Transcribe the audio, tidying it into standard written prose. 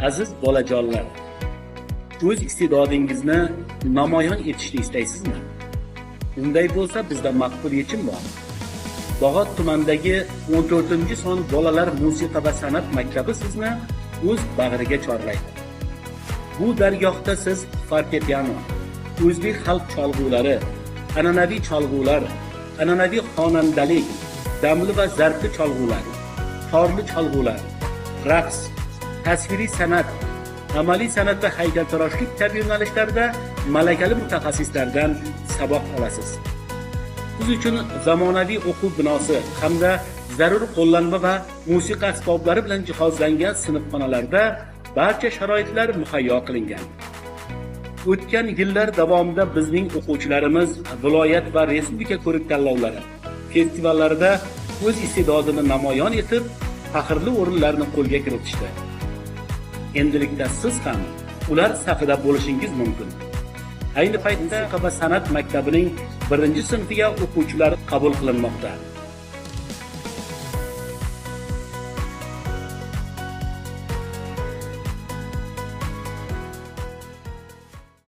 Aziz bolajonlar, o'z iste'dodingizni namoyon etishni istaysizmi? Unday bo'lsa, bizda maqbul yechim bor. Bog'ot tumanidagi 14-son bolalar musiqa va san'at maktabi sizni o'z bag'riga chorlaydi. Bu dargohda siz fortepiano, o'zbek xalq cholg'ulari, an'anaviy cholg'ular, an'anaviy xonandalik, damli va zarbli cholg'ular, torli cholg'ular, raqs, tasviriy san'at, amaliy san'at va haykaltaroshlik kabi yo'nalishlarda malakali mutaxassislardan saboq olasiz. Siz uchun zamonaviy o'quv binosi hamda zarur qo'llanma va musiqa asboblari bilan jihozlangan sinfxonalarda barcha sharoitlar muhayyo qilingan. O'tgan yillar davomida bizning o'quvchilarimiz viloyat va respublika ko'rik tanlovlari, festivallarida o'z iste'dodini namoyon etib, faxrli o'rinlarni qo'lga kiritishdi. Endilikda siz ham ular safida bo'lishingiz mumkin. Ayni paytda musiqa va san'at maktabining birinchi sinfiga o'quvchilar qabul qilinmoqda.